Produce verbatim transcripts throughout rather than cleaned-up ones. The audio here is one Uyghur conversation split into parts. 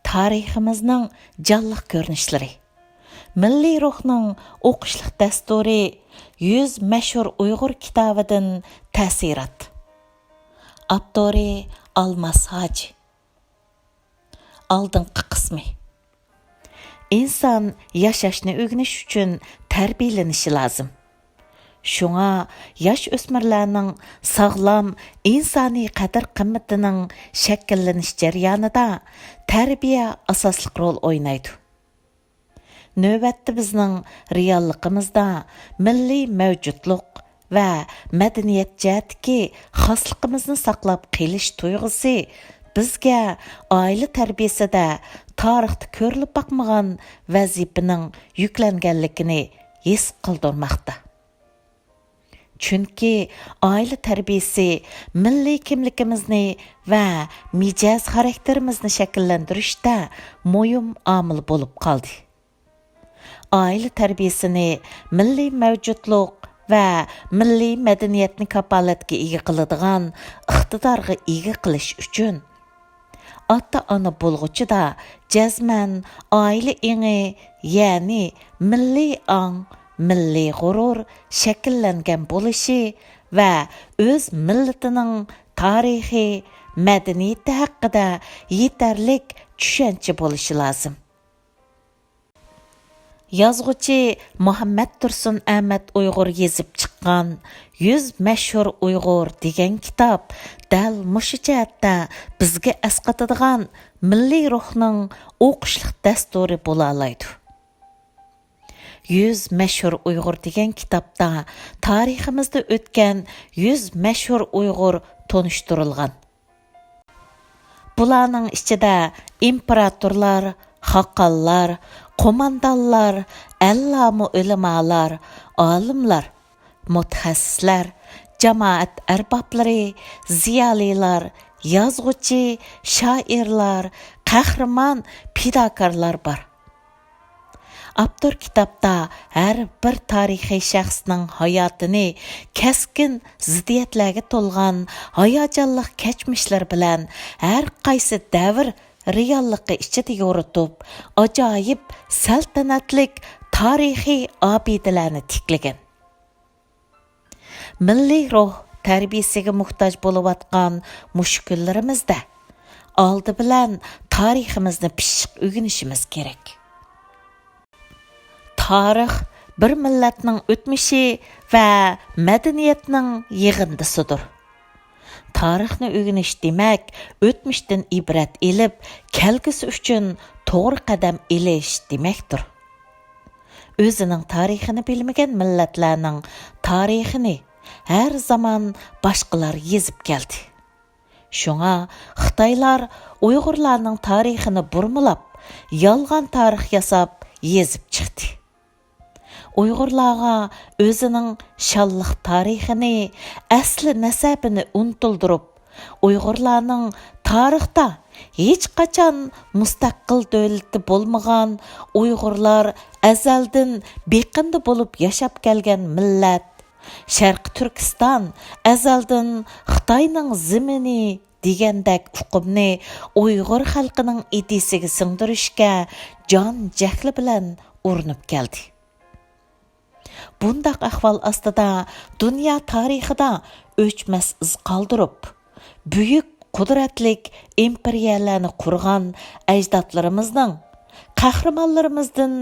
تارىخىمىزنىڭ جانلىق كۆرۈنۈشلىرى. مىللىي روھنىڭ ئوقۇشلۇق دەستۇرى يۈز مەشھۇر ئۇيغۇر كىتابىدىن تەسىرات. ئاپتورى ئالماس ھاجى. ئالدىنقى قىسمى. ئىنسان ياشاشنى ئۆگىنىش ئۈچۈن تەربىيەلىنىشى لازىم. شۇڭا ياش ئۆسمۈرلەرنىڭ ساغلام ئىنسانىي قەدىر-قىممىتىنىڭ شەكىللىنىش جەريانىدا تەربىيە ئاساسلىق رول ئوينايدۇ. نۆۋەتتە بىزنىڭ رېئاللىقىمىزدا مىللىي مەۋجۇتلۇق ۋە مەدەنىيەت جەھەتتىكى خاسلىقىمىزنى ساقلاپ قېلىش تۇيغۇسى بىزگە ئائىلە تەربىيەسىدە تارىختا كۆرۈلۈپ باقمىغان ۋەزىپىنىڭ يۈكلەنگەنلىكىنى ھېس قىلدۇرماقتا. چۈنكى ئائىلە تەربىيەسى مىللىي كىملىكىمىزنى ۋە مىجەز خاراكتېرىمىزنى شەكىللەندۈرۈشتە مۇھىم ئامىل بولۇپ قالدى. ئائىلە تەربىيەسىنى مىللىي مەۋجۇتلۇق ۋە مىللىي مەدەنىيەتنى كاپالەتكە ئىگە قىلىدىغان ئىقتىدارغا ئىگە قىلىش ئۈچۈن، ئاتا-ئانا بولغۇچىدا جەزمەن ئائىلە ئېڭى، يەنى مىللىي ئاڭ، مىللىي غۇرۇر شەكىللەنگەن بولۇشى ۋە ئۆز مىللىتىنىڭ تارىخى، مەدەنىيىتى ھەققىدە يېتەرلىك چۈشەنچە بولۇشى لازىم. يازغۇچى مۇھەممەتتۇرسۇن ئەمەت ئۇيغۇر يېزىپ چىققان يۈز مەشھۇر ئۇيغۇر دېگەن كىتاب دەل مۇشۇ جەھەتتە بىزگە ئەسقاتىدىغان مىللىي روھنىڭ ئوقۇشلۇق دەستۇرى بولالايدۇ. يۈز مەشھۇر ئۇيغۇر دېگەن كىتابتا تارىخىمىزدا ئۆتكەن يۈز مەشھۇر ئۇيغۇر تونۇشتۇرۇلغان. بۇلارنىڭ ئىچىدە ئىمپېراتورلار، خاقانلار، قوماندانلار، ئەللامە ئۆلىمالار، ئالىملار، مۇتەخەسسىسلەر، جامائەت ئەربابلىرى، زىيالىيلار، يازغۇچى، شائىرلار، قەھرىمان، پىداكارلار بار. ئاپتور كىتابتا ھەر بىر تارىخىي شەخسنىڭ ھاياتىنى كەسكىن زىددىيەتلەرگە تولغان ھاياجانلىق كەچمىشلىرى بىلەن ھەر قايسى دەۋر رېئاللىقى ئىچىدە يورۇتۇپ، ئاجايىپ سەلتەنەتلىك تارىخىي ئابىدىلەرنى تىكلىگەن. مىللىي روھ تەربىيەسىگە موھتاج بولۇۋاتقان مۇشۇ كۈنلىرىمىزدە، ئالدى بىلەن تارىخىمىزنى پىششىق ئۆگىنىشىمىز كېرەك. تارىخ بىر مىللەتنىڭ ئۆتمۈشى ۋە مەدەنىيەتنىڭ يىغىندىسىدۇر. تارىخنى ئۆگىنىش دېمەك، ئۆتمۈشتىن ئىبرەت ئېلىپ، كەلگۈسى ئۈچۈن توغرا قەدەم ئېلىش دېمەكتۇر. ئۆزىنىڭ تارىخىنى بىلمىگەن مىللەتلەرنىڭ تارىخىنى ھەر زامان باشقىلار يېزىپ كەلدى. شۇڭا خىتايلار ئۇيغۇرلارنىڭ تارىخىنى بۇرمىلاپ، يالغان تارىخ ياساپ يېزىپ چىقتى. ئۇيغۇرلارغا ئۆزىنىڭ شانلىق تارىخىنى، ئەسلى نەسەبىنى ئۇنتۇلدۇرۇپ، ئۇيغۇرلارنىڭ تارىختا ھېچقاچان مۇستەقىل دۆلىتى بولمىغان، ئۇيغۇرلار ئەزەلدىن بېقىندا بولۇپ ياشاپ كەلگەن مىللەت، شەرقىي تۈركىستان ئەزەلدىن خىتاينىڭ زېمىنى دېگەندەك ئۇقۇمنى ئۇيغۇر خەلقىنىڭ ئىدىيىسىگە سىڭدۈرۈشكە جان-جەھلى بىلەن ئۇرۇنۇپ كەلدى. بۇنداق ئەھۋال ئاستىدا دۇنيا تارىخىدا ئۆچمەس ئىز قالدۇرۇپ، بۈيۈك قۇدرەتلىك ئىمپېرىيەلەرنى قۇرغان ئەجدادلىرىمىزنىڭ، قەھرىمانلىرىمىزدىن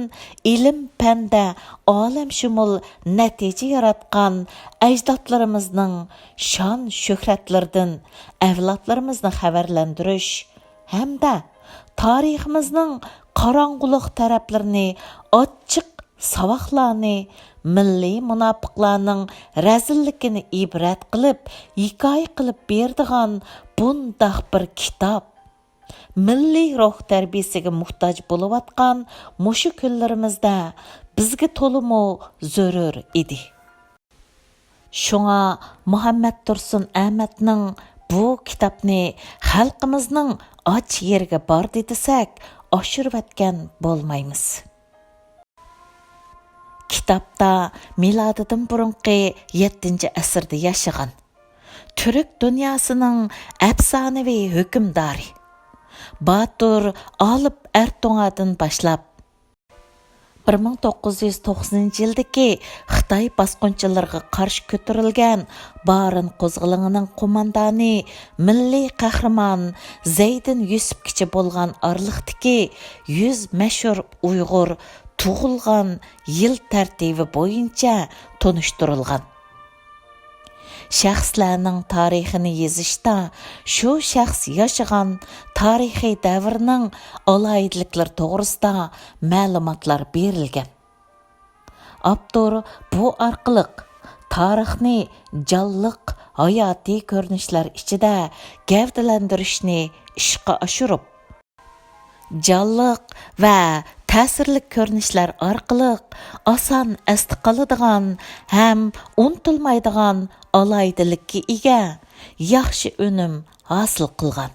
ئىلىم-پەندە ئالەمشۇمۇل نەتىجە ياراتقان ئەجدادلىرىمىزنىڭ شان-شۆھرەتلىرىدىن ئەۋلادلىرىمىزنى خەۋەرلەندۈرۈش ھەمدە تارىخىمىزنىڭ قاراڭغۇلۇق تەرەپلىرىنى ئاچچىق ساۋاقلارنى، مىللىي مۇناپىقلارنىڭ رەزىللىكىنى ئىبرەت قىلىپ، ھېكايە قىلىپ بېرىدىغان بۇنداق بىر كىتاب، مىللىي روھ تەربىيەسىگە موھتاج بولۇۋاتقان مۇشۇ كۈنلىرىمىزدە بىزگە تولىمۇ زۆرۈر ئىدى. شۇڭا مۇھەممەتتۇرسۇن ئەمەتنىڭ بۇ كىتابنى خەلقىمىزنىڭ ئاچ يېرىگە باردى دېسەك، ئاشۇرۇۋەتكەن بولمايمىز. كىتابتا مىلادىدىن بۇرۇنقى يەتتىنچى ئەسىردە ياشىغان، تۈرك دۇنياسىنىڭ ئەپسانىۋى ھۆكۈمدارى، باتۇر ئالىپ ئەرتوڭادىن باشلاپ، بىر مىڭ توققۇز يۈز توقسىنىنچى يىلدىكى خىتاي باسقۇنچىلىرىغا قارشى كۆتۈرۈلگەن بارىن قوزغىلىڭىنىڭ قوماندانى، مىللىي قەھرىمان زەيدىن يۈسۈپكىچە بولغان ئارىلىقتىكى يۈز مەشھۇر ئۇيغۇر تۇغۇلغان يىل تەرتىبى بويىچە تونۇشتۇرۇلغان. شەخسلەرنىڭ تارىخىنى يېزىشتا شۇ شەخس ياشىغان تارىخىي دەۋرنىڭ ئالاھىدىلىكلىرى توغرىسىدا مەلۇماتلار بېرىلگەن. ئاپتور بۇ ئارقىلىق تارىخنى جانلىق، ھاياتىي كۆرۈنۈشلەر ئىچىدە گەۋدىلەندۈرۈشنى ئىشقا ئاشۇرۇپ، جانلىق ۋە تەسىرلىك كۆرۈنۈشلەر ئارقىلىق ئاسان ئەستە قالىدىغان ھەم ئۇنتۇلمايدىغان ئالاھىدىلىككە ئىگە ياخشى ئۈنۈم ھاسىل قىلغان.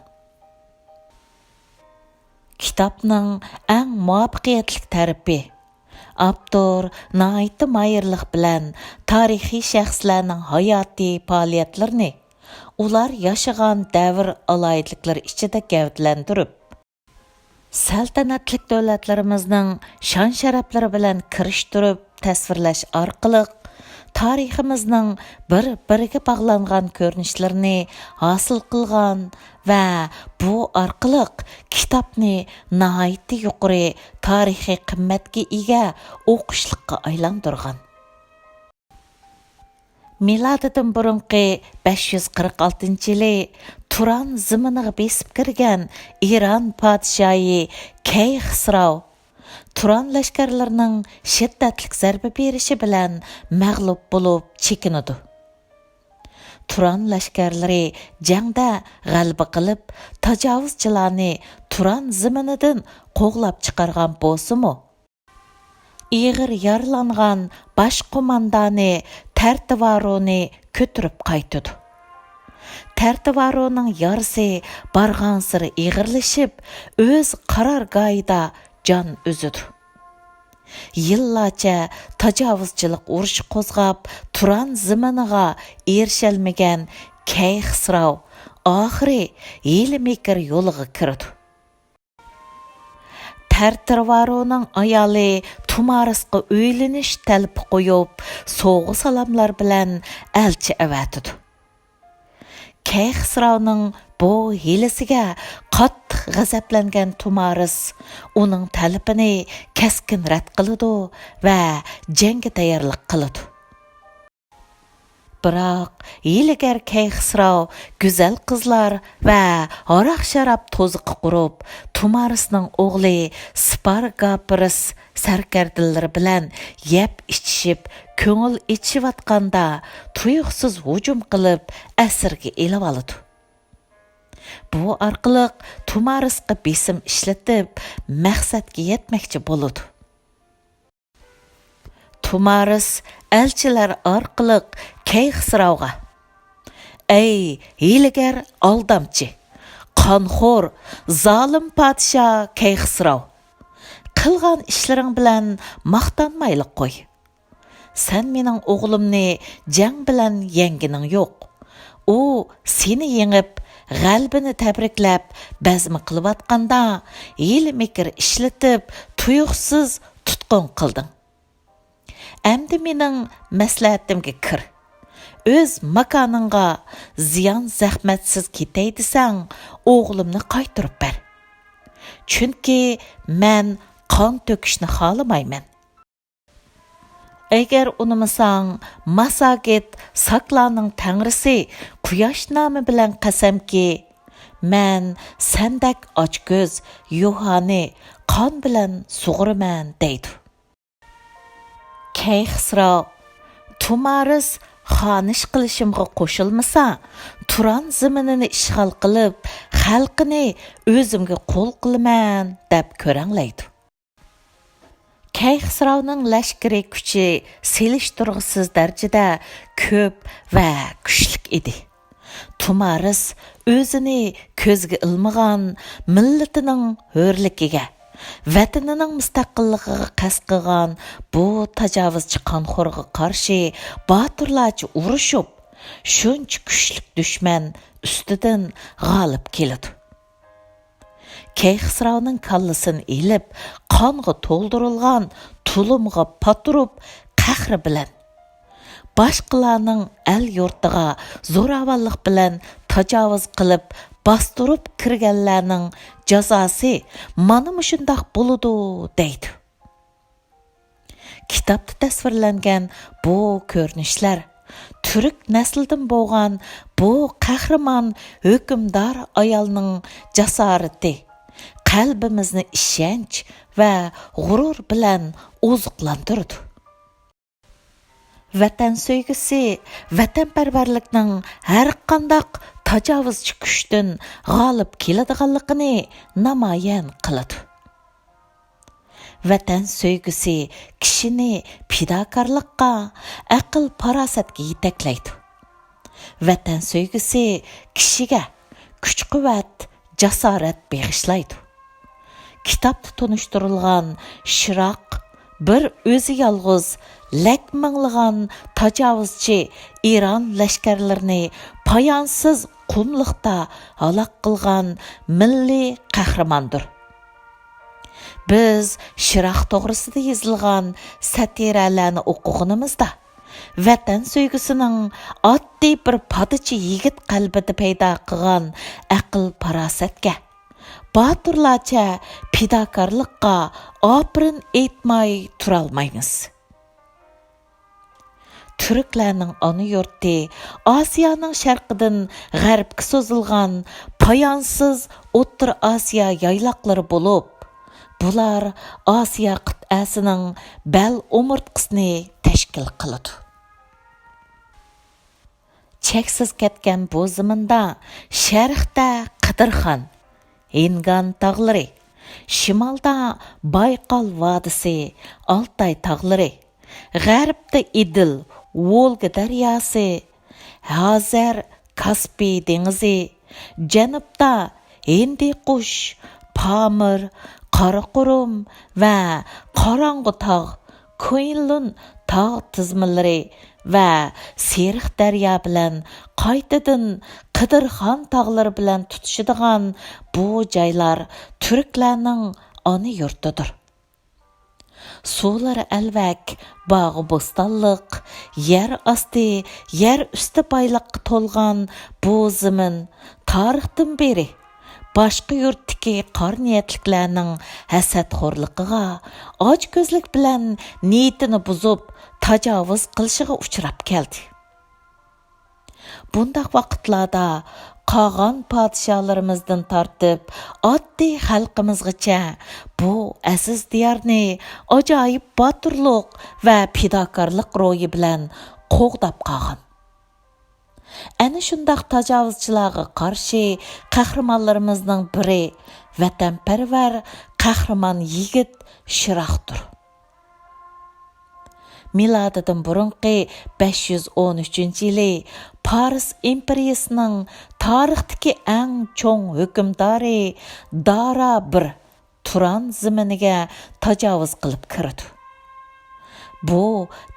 كىتابنىڭ ئەڭ مۇۋەپپەقىيەتلىك تەرىپى، ئاپتور ناھايىتى ماھىرلىق بىلەن تارىخىي شەخسلەرنىڭ ھاياتىي پائالىيەتلىرىنى ئۇلار ياشىغان دەۋر ئالاھىدىلىكلىرى ئىچىدە گەۋدىلەندۈرۈپ، سەلتەنەتلىك دۆلەتلىرىمىزنىڭ شان-شەرەپلىرى بىلەن كىرىشتۈرۈپ تەسۋىرلەش ئارقىلىق، تارىخىمىزنىڭ بىر-بىرىگە باغلانغان كۆرۈنۈشلىرىنى ھاسىل قىلغان ۋە بۇ ئارقىلىق كىتابنى ناھايىتى يۇقىرى تارىخىي قىممەتكە ئىگە ئوقۇشلۇققا ئايلاندۇرغان. مىلادىدىن بۇرۇنقى بەش يۈز قىرىق ئالتىنچى يىلى تۇران زېمىنىغا بېسىپ كىرگەن ئىران پادىشاھى كەيخسراۋ تۇران لەشكەرلىرىنىڭ شىددەتلىك زەربە بېرىشى بىلەن مەغلۇپ بولۇپ چېكىنىدۇ. تۇران لەشكەرلىرى جەڭدە غەلىبە قىلىپ، تاجاۋۇزچىلارنى تۇران زېمىنىدىن قوغلاپ چىقارغان بولسىمۇ، ئېغىر يارىلانغان باش قوماندانى تەرتىۋارونى كۆتۈرۈپ قايتىدۇ. تەرتىۋارونىڭ يارىسى بارغانسېرى ئېغىرلىشىپ، ئۆز قارارگاھىدا جان ئۈزىدۇ. يىللارچە تاجاۋۇزچىلىق ئۇرۇشى قوزغاپ، تۇران زېمىنىغا ئېرىشەلمىگەن كەيخسراۋ ئاخىرى ھىيلە-مىكىر يولىغا كىرىدۇ. تەرتىرۋارونىڭ ئايالى تۇمارىسقا ئۆيلىنىش تەلىپى قويۇپ، سوۋغا-سالاملار بىلەن ئەلچى ئەۋەتىدۇ. كەيخسراۋنىڭ بۇ ھىيلىسىگە قاتتىق غەزەپلەنگەن تۇمارىس ئۇنىڭ تەلىپىنى كەسكىن رەت قىلىدۇ ۋە جەڭگە تەييارلىق قىلىدۇ. بىراق، ھىيلىگەر كەيخسراۋ گۈزەل قىزلار ۋە ھاراق-شاراب توزۇقى قۇرۇپ، تۇمارىسنىڭ ئوغلى سپارگاپرىس سەركەردىلىرى بىلەن يەپ ئىچىشىپ، كۆڭۈل ئېچىشىۋاتقاندا، تۇيۇقسىز ھۇجۇم قىلىپ، ئەسىرگە ئېلىۋالىدۇ. بۇ ئارقىلىق تۇمارىسقا بېسىم ئىشلىتىپ، مەقسەتكە يەتمەكچى بولىدۇ. تۇمارىس ئەلچىلەر ئارقىلىق كەيخسراۋغا، «ئەي ھىيلىگەر ئالدامچى، قانخور، زالىم پادىشاھ كەيخسراۋ! قىلغان ئىشلىرىڭ بىلەن ماختانمايلا قوي. سەن مېنىڭ ئوغلۇمنى جەڭ بىلەن يەڭگىنىڭ يوق. ئۇ سېنى يېڭىپ، غەلىبىنى تەبرىكلەپ، بەزمە قىلىۋاتقاندا، ھىيلە-مىكىر ئىشلىتىپ، تۇيۇقسىز تۇتقۇن قىلدىڭ. ئەمدى مېنىڭ مەسلىھەتىمگە كىر. ئۆز ماكانىڭغا زىيان-زەخمەتسىز كېتەي دېسەڭ، ئوغلۇمنى قايتۇرۇپ بەر. چۈنكى مەن قان تۆكۈشنى خالىمايمەن. ئەگەر ئۇنىمىساڭ، ماسساگېت ساكلارنىڭ تەڭرىسى قۇياش نامى بىلەن قەسەمكى، مەن سەندەك ئاچكۆز يۇھانى قان بىلەن سۇغۇرىمەن» دەيدۇ. كەيخسراۋ، «تۇمارىس خانىش قىلىشىمغا قوشۇلمىسا، تۇران زېمىنىنى ئىشغال قىلىپ، خەلقىنى ئۆزۈمگە قۇل قىلىمەن» دەپ كۆرەڭلەيدۇ. كەيخسراۋنىڭ لەشكىرىي كۈچى سېلىشتۇرغۇسىز دەرىجىدە كۆپ ۋە كۈچلۈك ئىدى. تۇمارىس ئۆزىنى كۆزگە ئىلمىغان، مىللىتىنىڭ ھۆرلۈكىگە، ۋەتىنىنىڭ مۇستەقىللىقىغا قەست قىلغان بۇ تاجاۋۇزچى قانخورغا قارشى باتۇرلارچە ئۇرۇشۇپ، شۇنچە كۈچلۈك دۈشمەن ئۈستىدىن غالىب كېلىدۇ. كەيخسراۋنىڭ كاللىسىنى ئېلىپ، قانغا تولدۇرۇلغان تۇلۇمغا پاتۇرۇپ، قەھرى بىلەن باشقىلارنىڭ ئەل-يۇرتىغا زوراۋانلىق بىلەن تاجاۋۇز قىلىپ، باستۇرۇپ كىرگەنلەرنىڭ جازاسى مانا مۇشۇنداق بولىدۇ، دەيدۇ. كىتابتا تەسۋىرلەنگەن بۇ كۆرۈنۈشلەر تۈرك نەسلىدىن بولغان بۇ قەھرىمان ھۆكۈمدار ئايالنىڭ جاسارىتى، قەلبىمىزنى ئىشەنچ ۋە غۇرۇر بىلەن ئوزۇقلاندۇرىدۇ. ۋەتەن سۆيگۈسى، ۋەتەنپەرۋەرلىكنىڭ ھەرقانداق تاجاۋۇزچى كۈچتىن غالىب كېلىدىغانلىقىنى نامايان قىلىدۇ. ۋەتەن سۆيگۈسى كىشىنى پىداكارلىققا، ئەقىل-پاراسەتكە يېتەكلەيدۇ. ۋەتەن سۆيگۈسى كىشىگە كۈچ-قۇۋۋەت، جاسارەت بېغىشلايدۇ. كىتابتا تونۇشتۇرۇلغان شىراق بىر ئۆزى يالغۇز لەك مىڭلىغان تاجاۋۇزچى ئىران لەشكەرلىرىنى پايانسىز قۇملۇقتا ھالاك قىلغان مىللىي قەھرىماندۇر. بىز شىراق توغرىسىدا يېزىلغان سەتىرەلەرنى ئوقۇغىنىمىزدا، ۋەتەن سۆيگۈسىنىڭ ئاددىي بىر پادىچى يىگىت قەلبىدە پەيدا قىلغان ئەقىل-پاراسەتكە، باتۇرلارچە پىداكارلىققا ئاپىرىن ئېيتماي تۇرالمايمىز. تۈركلەرنىڭ ئانا يۇرتى، ئاسىيانىڭ شەرقىدىن غەربكە سوزۇلغان پايانسىز ئوتتۇرا ئاسىيا يايلاقلىرى بولۇپ، بۇلار ئاسىيا قىتئەسىنىڭ بەل ئومۇرتقىسىنى تەشكىل قىلىدۇ. چەكسىز كەتكەن بۇ زېمىندا شەرقتە قىدىرخان، ھىنگان تاغلىرى، شىمالدا بايقال ۋادىسى، ئالتاي تاغلىرى، غەربتە ئىدىل، ۋولگا دەرياسى، ھازەر، كاسپىي دېڭىزى، جەنۇبتا ھىندىقۇش، پامىر، قاراقۇرۇم ۋە قاراڭغۇ تاغ، كۇنلۇن تاغ تىزمىلىرى ۋە سېرىق دەريا بىلەن قايتىدىن قىدىرخان تاغلىرى بىلەن تۇتىشىدىغان بۇ جايلار تۈركلەرنىڭ ئانا يۇرتىدۇر. سۇلىرى ئەلۋەك، باغۇ بوستانلىق، يەر ئاستى، يەر ئۈستى بايلىققا تولغان بۇ زېمىن تارىختىن بېرى باشقا يۇرتتىكى قارا نىيەتلىكلەرنىڭ ھەسەتخورلۇقىغا، ئاچكۆزلۈك بىلەن نىيىتىنى بۇزۇپ، تاجاۋۇز قىلىشىغا ئۇچراپ كەلدى. بۇنداق ۋاقىتلاردا قاغان پادىشاھلىرىمىزدىن تارتىپ، ئاددىي خەلقىمىزغىچە بۇ ئەزىز دىيارنى ئاجايىپ باتۇرلۇق ۋە پىداكارلىق روھى بىلەن قوغداپ قالغان. ئەنە شۇنداق تاجاۋۇزچىلارغا قارشى قەھرىمانلىرىمىزنىڭ بىرى ۋەتەنپەرۋەر قەھرىمان يىگىت شىراقتۇر. مىلادىدىن بۇرۇنقى بەش يۈز ئون ئۈچىنچى يىلى پارس ئىمپېرىيىسىنىڭ تارىختىكى ئەڭ چوڭ ھۆكۈمدارى دارا بىر تۇران زېمىنىگە تاجاۋۇز قىلىپ كىرىدۇ. بۇ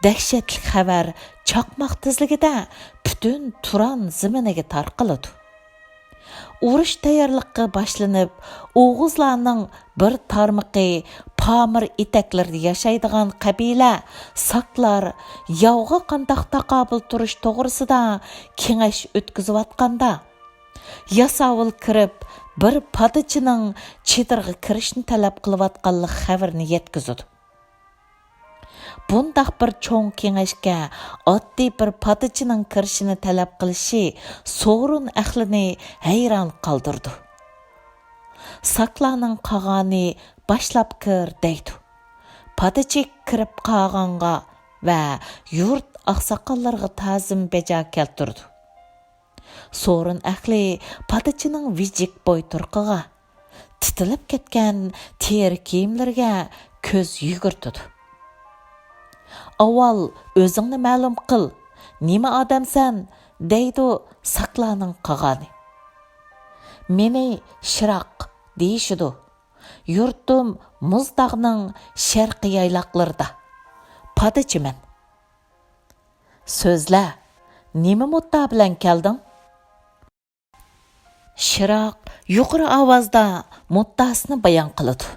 دەھشەتلىك خەۋەر چاقماق تېزلىكىدە پۈتۈن تۇران زېمىنىگە تارقىلىدۇ. ئۇرۇش تەييارلىقى باشلىنىپ، ئوغۇزلارنىڭ بىر تارمىقى پامىر ئېتەكلىرىدە ياشايدىغان قەبىلە ساكلار ياۋغا قانداق تاقابىل تۇرۇش توغرىسىدا كېڭەش ئۆتكۈزۈۋاتقاندا، ياساۋۇل كىرىپ، بىر پادىچىنىڭ چېدىرغا كىرىشنى تەلەپ قىلىۋاتقانلىق خەۋىرىنى يەتكۈزىدۇ. بۇنداق بىر چوڭ كېڭەشكە ئاددىي بىر پادىچىنىڭ كىرىشىنى تەلەپ قىلىشى سورۇن ئەھلىنى ھەيران قالدۇرىدۇ. ساكلارنىڭ قاغانى باشلاپ كىر دەيدۇ. پادىچى كىرىپ قاغانغا ۋە يۇرت ئاقساقاللىرىغا تازىم بەجا كەلتۈرىدۇ. سورۇن ئەھلى پادىچىنىڭ ۋىجىك بوي تۇرقىغا، تىتىلىپ كەتكەن تېرە كىيىملىرىگە كۆز يۈگۈرتىدۇ. ئاۋۋال ئۆزۈڭنى مەلۇم قىل، نېمە ئادەمسەن؟ دەيدۇ ساكلارنىڭ قاغانى. مېنى شىراق دېيىشىدۇ. يۇرتۇم مۇزتاغنىڭ شەرقىي يايلاقلىرىدا. پادىچىمەن. سۆزلە، نېمە مۇددىئا بىلەن كەلدىڭ؟ شىراق يۇقىرى ئاۋازدا مۇددىئاسىنى بايان قىلىدۇ.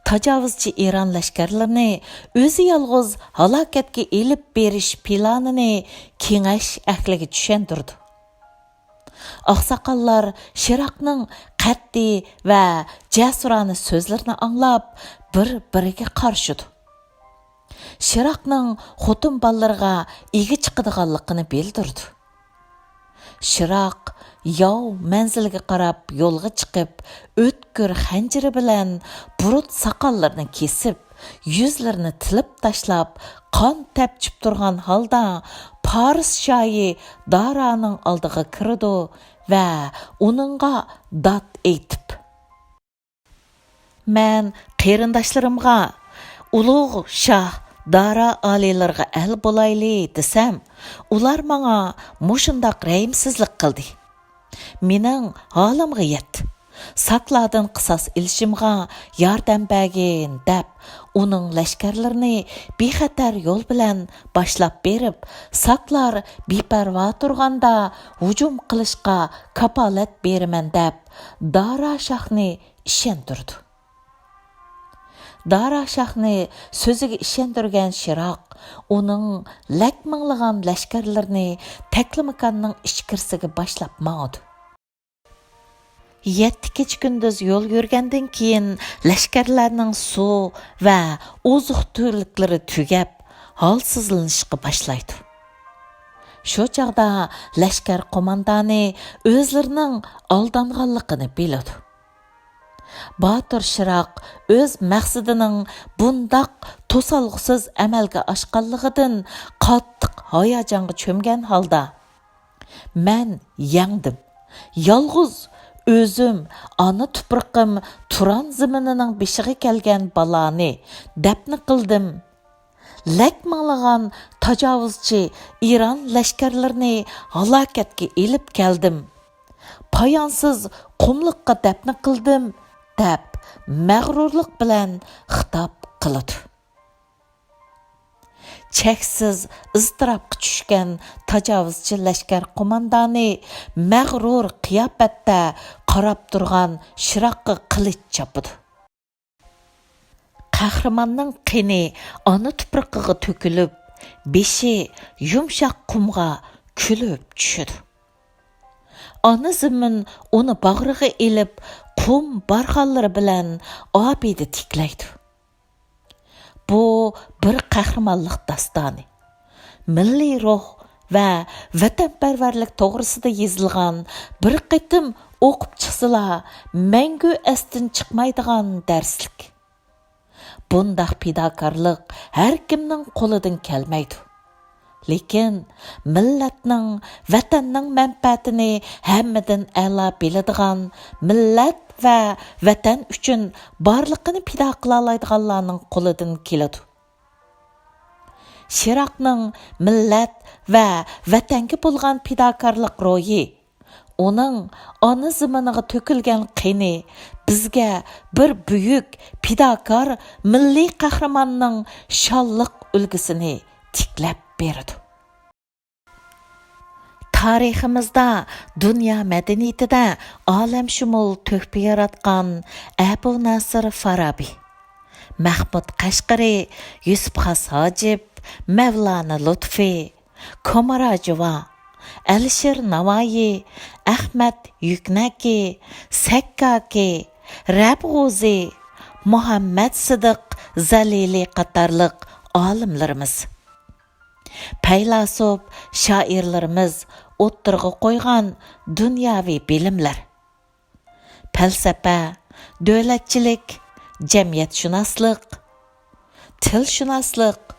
تاجاۋۇزچى ئىران لەشكەرلىرىنى ئۆزى يالغۇز ھالاكەتكە ئېلىپ بېرىش پىلانىنى كېڭەش ئەھلىگە چۈشەندۈرىدۇ. ئاقساقاللار شىراقنىڭ قەتئىي ۋە جەسۇرانە سۆزلىرىنى ئاڭلاپ، بىر-بىرىگە قارىشىدۇ. شىراقنىڭ خوتۇن بالىلىرىغا ئىگە چىقىدىغانلىقىنى بىلدۈرىدۇ. شىراق ياۋ مەنزىلگە قاراپ يولغا چىقىپ، ئۆتكۈر خەنجىرى بىلەن بۇرۇت ساقاللىرىنى كېسىپ، يۈزلىرىنى تىلىپ تاشلاپ، قان تەپچىپ تۇرغان ھالدا پارس شاھى دارانىڭ ئالدىغا كىرىدۇ ۋە ئۇنىڭغا داد ئېيتىپ، مەن قېرىنداشلىرىمغا، ئۇلۇغ شاھ دارا ئالىيلىرىغا ئەل بولايلى دېسەم، ئۇلار ماڭا مۇشۇنداق رەھىمسىزلىك قىلدى. مېنىڭ ھالىمغا يەت. ساكلاردىن قىساس ئېلىشىمغا ياردەم بەرگىن دەپ، ئۇنىڭ لەشكەرلىرىنى بىخەتەر يول بىلەن باشلاپ بېرىپ، ساكلار بىپەرۋا تۇرغاندا ھۇجۇم قىلىشقا كاپالەت بېرىمەن دەپ، دارا شاھنى ئىشەندۈرىدۇ. دارا شاھنى سۆزىگە ئىشەندۈرگەن شىراق ئۇنىڭ لەك مىڭلىغان لەشكەرلىرىنى تەكلىماكاننىڭ ئىچكىرىسىگە باشلاپ ماڭىدۇ. يەتتە كېچە-كۈندۈز يول يۈرگەندىن كېيىن، لەشكەرلەرنىڭ سۇ ۋە ئوزۇق-تۈلۈكلىرى تۈگەپ، ھالسىزلىنىشقا باشلايدۇ. شۇ چاغدا لەشكەر قوماندانى ئۆزلىرىنىڭ ئالدانغانلىقىنى بىلىدۇ. باتۇر شىراق ئۆز مەقسىتىنىڭ بۇنداق توسالغۇسىز ئەمەلگە ئاشقانلىقىدىن قاتتىق ھاياجانغا چۆمگەن ھالدا، «مەن يەڭدىم. يالغۇز ئۆزۈم ئانا تۇپرىقىم تۇران زېمىنىنىڭ بېشىغا كەلگەن بالانى دەپنە قىلدىم. لەك مىڭلىغان تاجاۋۇزچى ئىران لەشكەرلىرىنى ھالاكەتكە ئېلىپ كەلدىم. پايانسىز قۇملۇققا دەپنە قىلدىم» دەپ، مەغرۇرلۇق بىلەن خىتاب قىلىدۇ. چەكسىز ئىزتىراپقا چۈشكەن تاجاۋۇزچى لەشكەر قوماندانى مەغرۇر قىياپەتتە قاراپ تۇرغان شىراققا قىلىچ چاپىدۇ. قەھرىماننىڭ قېنى ئانا تۇپرىقىغا تۆكۈلۈپ، بېشى يۇمشاق قۇمغا كۈلۈپ چۈشىدۇ. ئانا زېمىن ئۇنى باغرىغا ئېلىپ، قۇم بارخانلىرى بىلەن ئابىدە تىكلەيدۇ. بۇ بىر قەھرىمانلىق داستانى. مىللىي روھ ۋە ۋەتەنپەرۋەرلىك توغرىسىدا يېزىلغان، بىر قېتىم ئوقۇپ چىقسىلا، مەڭگۈ ئەستىن چىقمايدىغان دەرسلىك. بۇنداق پىداكارلىق ھەركىمنىڭ قولىدىن كەلمەيدۇ. لېكىن مىللەتنىڭ، ۋەتەننىڭ مەنپەئەتىنى ھەممىدىن ئەلا بىلىدىغان، مىللەت ۋە ۋەتەن ئۈچۈن بارلىقىنى پىدا قىلالايدىغانلارنىڭ قولىدىن كېلىدۇ. شىراقنىڭ مىللەت ۋە ۋەتەنگە بولغان پىداكارلىق روھى، ئۇنىڭ ئانا زېمىنىغا تۆكۈلگەن قېنى بىزگە بىر بۈيۈك پىداكار مىللىي قەھرىماننىڭ شانلىق ئۈلگىسىنى تىكلەپ بېرىدۇ. تارىخىمىزدا، دۇنيا مەدەنىيىتىدە ئالەمشۇمۇل تۆھپە ياراتقان ئەبۇ ناسىر فارابى، مەھمۇد قەشقىرى، يۈسۈپ خاس ھاجىپ، مەۋلانا لۇتفى، كوماراجۇۋا، ئەلىشىر ناۋايى، ئەخمەت يۈكنەكى، سەككاكى، رەبغۇزى، مۇھەممەد سىدىق زەلىلى قاتارلىق ئالىملىرىمىز، پەيلاسوپ شائىرلىرىمىز ئوتتۇرىغا قويغان دۇنياۋى بىلىملەر، پەلسەپە، دۆلەتچىلىك، جەمئىيەتشۇناسلىق، تىلشۇناسلىق،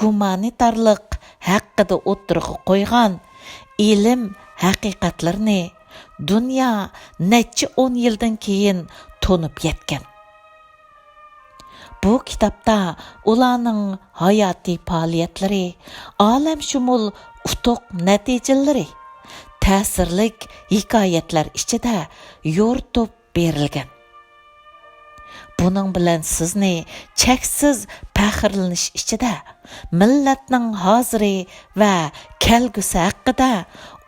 گۇمانىتارلىق ھەققىدە ئوتتۇرىغا قويغان ئىلىم ھەقىقەتلىرىنى دۇنيا نەچچە ئون يىلدىن كېيىن تونۇپ يەتكەن. بۇ كىتابتا ئۇلارنىڭ ھاياتىي پائالىيەتلىرى، ئالەمشۇمۇل ئۇتۇق نەتىجىلىرى تەسىرلىك ھېكايەتلەر ئىچىدە يورۇتۇپ بېرىلگەن. بۇنىڭ بىلەن سىزنى چەكسىز پەخىرلىنىش ئىچىدە مىللەتنىڭ ھازىرى ۋە كەلگۈسى ھەققىدە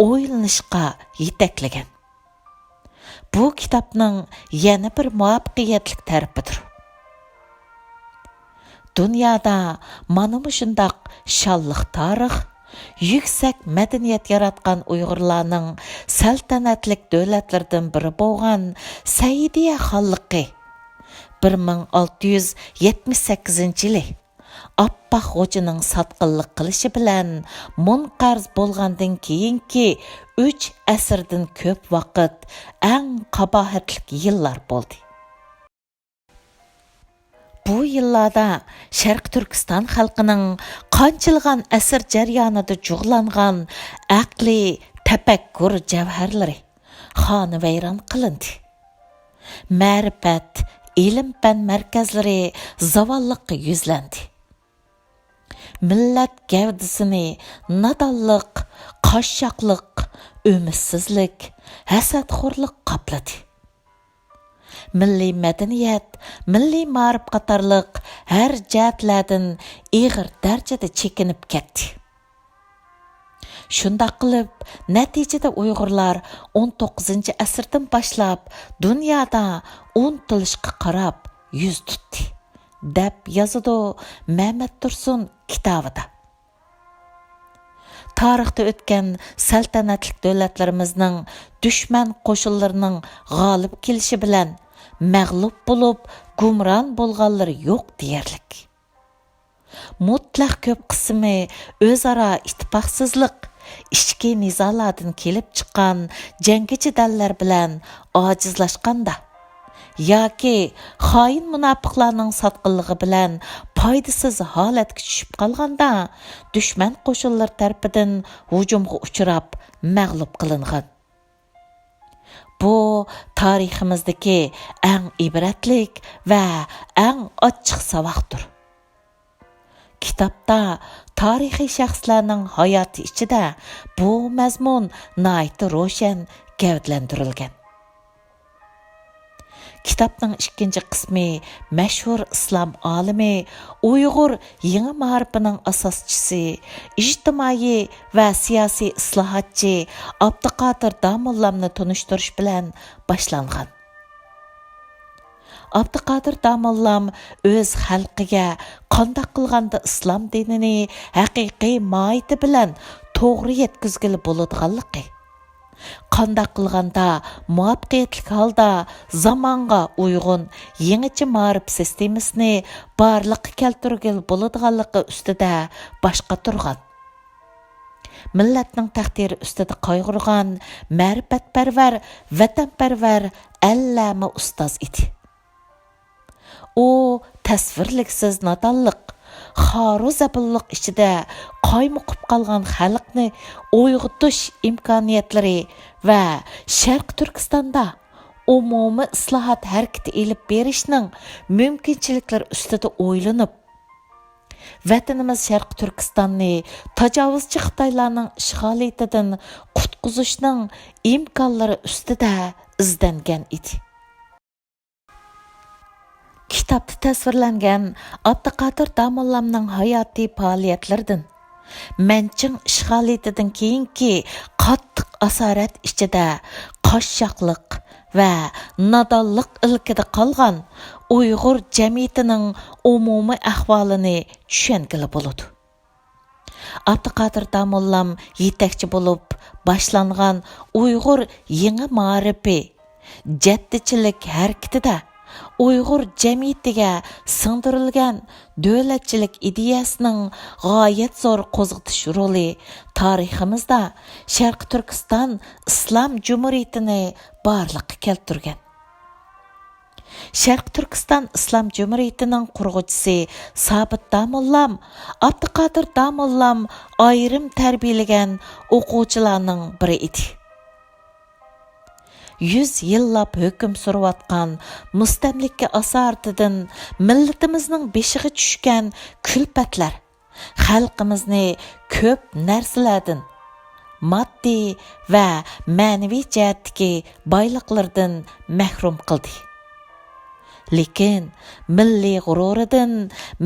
ئويلىنىشقا يېتەكلىگەن. بۇ كىتابنىڭ يەنە بىر مۇۋەپپەقىيەتلىك تەرىپىدۇر. دۇنيادا مانا مۇشۇنداق شانلىق تارىخ، يۈكسەك مەدەنىيەت ياراتقان ئۇيغۇرلارنىڭ سەلتەنەتلىك دۆلەتلىرىدىن بىرى بولغان سەئىدىيە خانلىقى بىر مىڭ ئالتە يۈز يەتمىش سەككىزىنچى يىلى ئاپپاق غوجىنىڭ ساتقىنلىق قىلىشى بىلەن مۇنقەرز بولغاندىن كېيىنكى ئۈچ ئەسىردىن كۆپ ۋاقىت ئەڭ قاباھەتلىك يىللار بولدى. بۇ يىللاردا شەرقىي تۈركىستان خەلقىنىڭ قانچىلىغان ئەسىر جەريانىدا جۇغلانغان ئەقلىي تەپەككۇر جەۋھەرلىرى خانىۋەيران قىلىندى. مەرىپەت، ئىلىم-پەن مەركەزلىرى زاۋاللىققا يۈزلەندى. مىللەت گەۋدىسىنى نادانلىق، قاششاقلىق، ئۈمىدسىزلىك، ھەسەتخورلۇق قاپلىدى. مىللىي مەدەنىيەت، مىللىي مائارىپ قاتارلىق ھەر جەھەتلەردىن ئېغىر دەرىجىدە چېكىنىپ كەتتى. شۇنداق قىلىپ، نەتىجىدە ئۇيغۇرلار ئون توققۇزىنچى ئەسىردىن باشلاپ دۇنيادا ئۇنتۇلۇشقا قاراپ يۈز تۇتتى، دەپ يازىدۇ مەمەت تۇرسۇن كىتابىدا. تارىختا ئۆتكەن سەلتەنەتلىك دۆلەتلىرىمىزنىڭ دۈشمەن قوشۇنلىرىنىڭ غالىب كېلىشى بىلەن مەغلۇپ بولۇپ، گۇمران بولغانلىرى يوق دېيەرلىك. مۇتلەق كۆپ قىسمى ئۆزئارا ئىتتىپاقسىزلىق، ئىچكى نىزالاردىن كېلىپ چىققان جەڭگى جېدەللەر بىلەن ئاجىزلاشقاندا ياكى خائىن مۇناپىقلارنىڭ ساتقىنلىقى بىلەن پايدىسىز ھالەتكە چۈشۈپ قالغاندا، دۈشمەن قوشۇنلىرى تەرىپىدىن ھۇجۇمغا ئۇچراپ، مەغلۇپ قىلىنغان. بۇ تارىخىمىزدىكى ئەڭ ئىبرەتلىك ۋە ئەڭ ئاچچىق ساۋاقتۇر. كىتابتا تارىخىي شەخسلەرنىڭ ھاياتى ئىچىدە بۇ مەزمۇن ناھايىتى روشەن گەۋدىلەندۈرۈلگەن. كىتابنىڭ ئىككىنچى قىسمى مەشھۇر ئىسلام ئالىمى، ئۇيغۇر يېڭى مائارىپىنىڭ ئاساسچىسى، ئىجتىمائىي ۋە سىياسىي ئىسلاھاتچى ئابدۇقادىر داموللامنى تونۇشتۇرۇش بىلەن باشلانغان. ئابدۇقادىر داموللام ئۆز خەلقىگە قانداق قىلغاندا ئىسلام دىنىنى ھەقىقىي ماھىيىتى بىلەن توغرا يەتكۈزگىلى بولىدىغانلىقى، قانداق قىلغاندا مۇۋەپپەقىيەتلىك ھالدا زامانغا ئۇيغۇن يېڭىچە مائارىپ سىستېمىسىنى بارلىققا كەلتۈرگىلى بولىدىغانلىقى ئۈستىدە باش قاتۇرغان. مىللەتنىڭ تەقدىرى ئۈستىدە قايغۇرغان مەرىپەتپەرۋەر، ۋەتەنپەرۋەر ئەللەمە ئۇستاز ئىدى. ئۇ تەسۋىرلىگۈسىز نادانلىق، خارۇ زەبۇنلۇق ئىچىدە قايمۇقۇپ قالغان خەلقنى ئويغىتىش ئىمكانىيەتلىرى ۋە شەرقىي تۈركىستاندا ئومۇمىي ئىسلاھات ھەرىكىتى ئېلىپ بېرىشنىڭ مۇمكىنچىلىكلىرى ئۈستىدە ئويلىنىپ، ۋەتىنىمىز شەرقىي تۈركىستاننى تاجاۋۇزچى خىتايلارنىڭ ئىشغالىيىتىدىن قۇتقۇزۇشنىڭ ئىمكانلىرى ئۈستىدە ئىزدەنگەن ئىدى. كىتابتا تەسۋىرلەنگەن ئابدۇقادىر داموللامنىڭ ھاياتىي پائالىيەتلىرىدىن، مەنچىڭ ئىشغالىيىتىدىن كېيىنكى قاتتىق ئاسارەت ئىچىدە قاششاقلىق ۋە نادانلىق ئىلكىدە قالغان ئۇيغۇر جەمئىيىتىنىڭ ئومۇمىي ئەھۋالىنى چۈشەنگىلى بولىدۇ. ئابدۇقادىر داموللام يېتەكچى بولۇپ باشلانغان ئۇيغۇر يېڭى مائارىپى، جەددىچىلىك ھەرىكىتىدە ئۇيغۇر جەمئىيىتىگە سىڭدۈرۈلگەن دۆلەتچىلىك ئىدىيەسىنىڭ غايەت زور قوزغىتىش رولى تارىخىمىزدا شەرقىي تۈركىستان ئىسلام جۇمھۇرىيىتىنى بارلىققا كەلتۈرگەن. شەرقىي تۈركىستان ئىسلام جۇمھۇرىيىتىنىڭ قۇرغۇچىسى سابىت داموللام، ئابدۇقادىر داموللام ئايرىم تەربىيەلىگەن ئوقۇغۇچىلارنىڭ بىرى ئىدى. يۈز يىللاپ ھۆكۈم سۈرۈۋاتقان مۇستەملىكە ئاسارىتىدىن مىللىتىمىزنىڭ بېشىغا چۈشكەن كۈلپەتلەر خەلقىمىزنى كۆپ نەرسىلەردىن، ماددىي ۋە مەنىۋى جەھەتتىكى بايلىقلىرىدىن مەھرۇم قىلدى. لېكىن مىللىي غۇرۇرىدىن،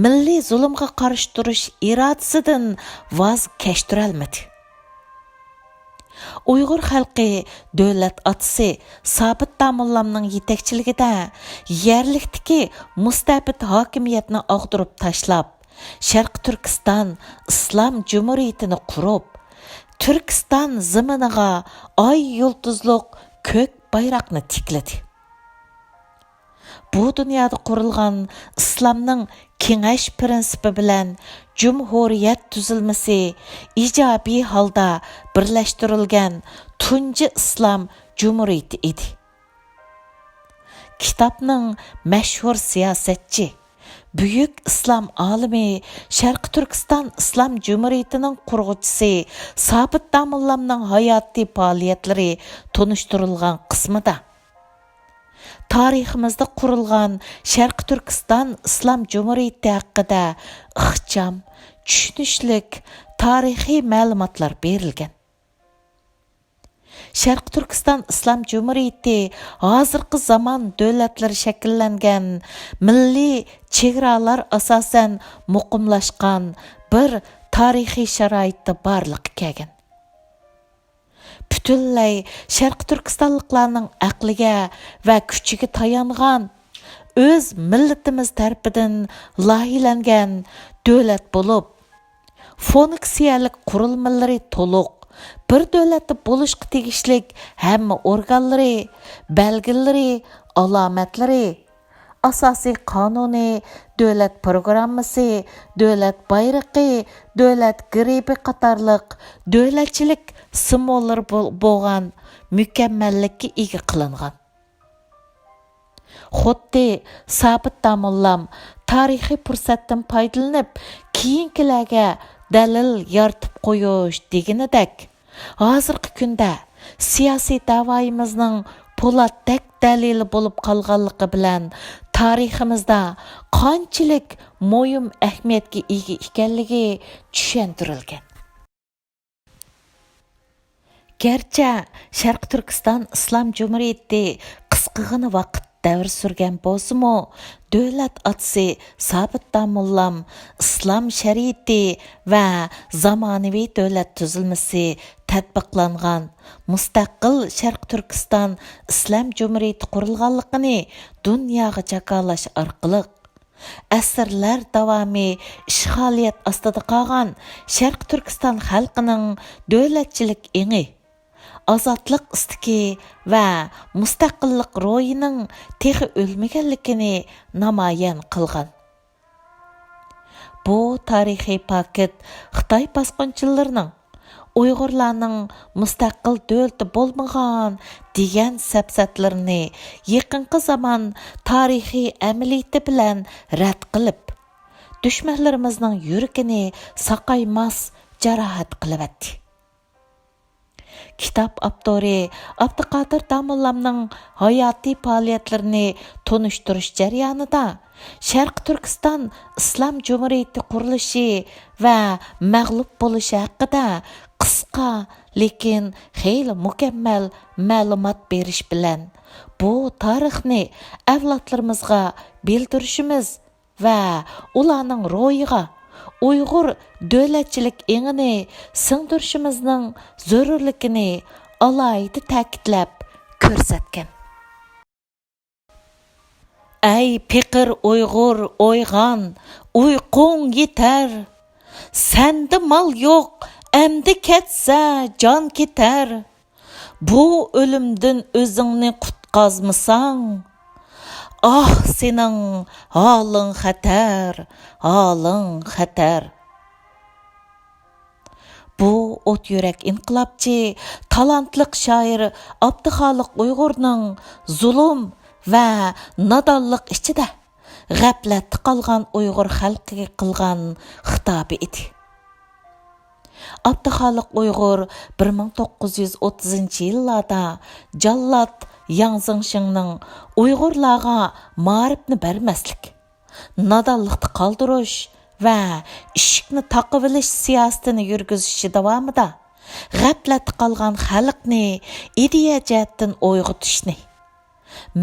مىللىي زۇلۇمغا قارشى تۇرۇش ئىرادىسىدىن ۋاز كەچتۈرەلمىدى. ئۇيغۇر خەلقى دۆلەت ئاتىسى سابىت داموللامنىڭ يېتەكچىلىكىدە يەرلىكتىكى مۇستەبىت ھاكىمىيەتنى ئاغدۇرۇپ تاشلاپ، شەرقىي تۈركىستان ئىسلام جۇمھۇرىيىتىنى قۇرۇپ، تۈركىستان زېمىنىغا ئاي يۇلتۇزلۇق كۆك بايراقنى تىكلىدى. بۇ دۇنيادا قۇرۇلغان ئىسلامنىڭ كېڭەش پىرىنسىپى بىلەن جۇمھۇرىيەت تۈزۈلمىسى ئىجابىي ھالدا بىرلەشتۈرۈلگەن تۇنجى ئىسلام جۇمھۇرىيىتى ئىدى. كىتابنىڭ مەشھۇر سىياسەتچى، بۈيۈك ئىسلام ئالىمى، شەرقىي تۈركىستان ئىسلام جۇمھۇرىيىتىنىڭ قۇرغۇچىسى سابىت داموللامنىڭ ھاياتىي پائالىيەتلىرى تونۇشتۇرۇلغان قىسمىدا، تارىخىمىزدا قۇرۇلغان شەرقىي تۈركىستان ئىسلام جۇمھۇرىيىتى ھەققىدە ئىخچام، چۈشىنىشلىك تارىخىي مەلۇماتلار بېرىلگەن. شەرقىي تۈركىستان ئىسلام جۇمھۇرىيىتى ھازىرقى زامان دۆلەتلىرى شەكىللەنگەن مىللىي چېگرالار ئاساسەن مۇقىملاشقان بىر تارىخىي شارائىتتا بارلىققا كەلگەن. پۈتۈنلەي شەرقىي تۈركىستانلىقلارنىڭ ئەقلىگە ۋە كۈچىگە تايانغان، ئۆز مىللىتىمىز تەرىپىدىن لايىھەلەنگەن دۆلەت بولۇپ، فۇنكسىيەلىك قۇرۇلمىلىرى تولۇق، بىر دۆلەتتە بولۇشقا تېگىشلىك ھەممە ئورگانلىرى، بەلگىلىرى، ئالامەتلىرى، ئاساسىي قانۇنى، دۆلەت پروگراممىسى، دۆلەت بايرىقى، دۆلەت گېربى قاتارلىق دۆلەتچىلىك سىمۋوللىرى بول-، بولغان مۇكەممەللىككە ئىگە قىلىنغان. خۇددى سابىت داموللام تارىخىي پۇرسەتتىن پايدىلىنىپ، كېيىنكىلەرگە دەلىل يارىتىپ قويۇش دېگىنىدەك، ھازىرقى كۈندە سىياسىي دەۋايىمىزنىڭ پولاتتەك دەلىلى بولۇپ قالغانلىقى بىلەن، تارىخىمىزدا قانچىلىك مۇھىم ئەھمىيەتكە ئىگە ئىكەنلىكى چۈشەندۈرۈلگەن. گەرچە شەرقىي تۈركىستان ئىسلام جۇمھۇرىيىتى قىسقىغىنا ۋاقىت دەۋر سۈرگەن بولسىمۇ، دۆلەت ئاتىسى سابىت داموللام ئىسلام شەرىئىتى ۋە زامانىۋى دۆلەت تۈزۈلمىسى تەتبىقلانغان مۇستەقىل شەرقىي تۈركىستان ئىسلام جۇمھۇرىيىتى قۇرۇلغانلىقىنى دۇنياغا جاكارلاش ئارقىلىق، ئەسىرلەر داۋامى ئىشغالىيەت ئاستىدا قالغان شەرقىي تۈركىستان خەلقىنىڭ دۆلەتچىلىك ئېڭى، ئازادلىق ئىستىكى ۋە مۇستەقىللىق روھىنىڭ تېخى ئۆلمىگەنلىكىنى نامايان قىلغان. بۇ تارىخىي پاكىت خىتاي باسقۇنچىلىرىنىڭ ئۇيغۇرلارنىڭ مۇستەقىل دۆلىتى بولمىغان دېگەن سەپسەتىلىرىنى يېقىنقى زامان تارىخىي ئەمەلىيىتى بىلەن رەت قىلىپ، دۈشمەنلىرىمىزنىڭ يۈرىكىنى ساقايماس جاراھەت قىلىۋەتتى. كىتاب ئاپتورى ئابدۇقادىر داموللامنىڭ ھاياتىي پائالىيەتلىرىنى تونۇشتۇرۇش جەريانىدا، شەرقىي تۈركىستان ئىسلام جۇمھۇرىيىتى قۇرۇلۇشى ۋە مەغلۇپ بولۇشى ھەققىدە قىسقا، لېكىن خېلى مۇكەممەل مەلۇمات بېرىش بىلەن، بۇ تارىخنى ئەۋلادلىرىمىزغا بىلدۈرۈشىمىز ۋە ئۇلارنىڭ روھىغا ئۇيغۇر دۆلەتچىلىك ئېڭىنى سىڭدۈرۈشىمىزنىڭ زۆرۈرلۈكىنى ئالاھىدە تەكىتلەپ كۆرسەتكەن. ئەي پېقىر ئۇيغۇر، ئويغان، ئۇيقۇڭ يېتەر! سەندە مال يوق، ئەمدى كەتسە جان كېتەر. بۇ ئۆلۈمدىن ئۆزۈڭنى قۇتقازمىساڭ، ئاھ، سېنىڭ ھالىڭ خەتەر، ھالىڭ خەتەر. بۇ ئوت يۈرەك ئىنقىلابچى، تالانتلىق شائىر ئابدۇخالىق ئۇيغۇرنىڭ زۇلۇم ۋە نادانلىق ئىچىدە غەپلەتتە قالغان ئۇيغۇر خەلقىگە قىلغان خىتابى ئىدى. ئابدۇخالىق ئۇيغۇر بىر مىڭ توققۇز يۈز ئوتتۇزىنچى يىللاردا جاللات ياڭ زېڭشىڭنىڭ ئۇيغۇرلارغا مائارىپنى بەرمەسلىك، نادانلىقتا قالدۇرۇش ۋە ئىشىكنى تاقىۋېلىش سىياسىتىنى يۈرگۈزۈشى داۋامىدا، غەپلەتتە قالغان خەلقنى ئىدىيە جەھەتتىن ئويغىتىشنى،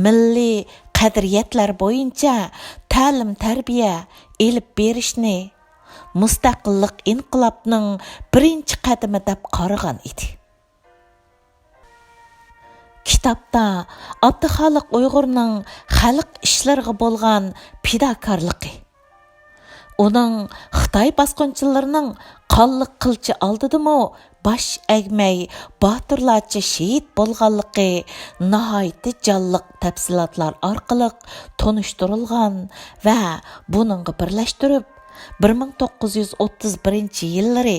مىللىي قەدرىيەتلەر بويىچە تەلىم-تەربىيە ئېلىپ بېرىشنى مۇستەقىللىق ئىنقىلابىنىڭ بىرىنچى قەدىمى دەپ قارىغان ئىدى. كىتابتا ئابدۇخالىق ئۇيغۇرنىڭ خەلق ئىشلىرىغا بولغان پىداكارلىقى، ئۇنىڭ خىتاي باسقۇنچىلىرىنىڭ قانلىق قىلىچى ئالدىدىمۇ باش ئەگمەي، باتۇرلارچە شېھىت بولغانلىقى ناھايىتى جانلىق تەپسىلاتلار ئارقىلىق تونۇشتۇرۇلغان ۋە بۇنىڭغا بىرلەشتۈرۈپ، بىر مىڭ توققۇز يۈز ئوتتۇز بىرىنچى يىللىرى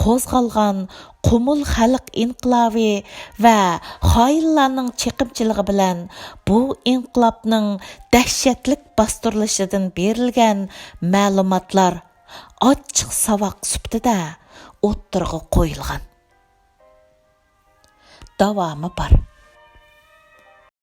قوزغالغان قۇمۇل خەلق ئىنقىلابى ۋە خائىنلارنىڭ چېقىمچىلىقى بىلەن بۇ ئىنقىلابنىڭ دەھشەتلىك باستۇرۇلۇشىدىن بېرىلگەن مەلۇماتلار ئاچچىق ساۋاق سۈپىتىدە ئوتتۇرىغا قويۇلغان. داۋامى بار.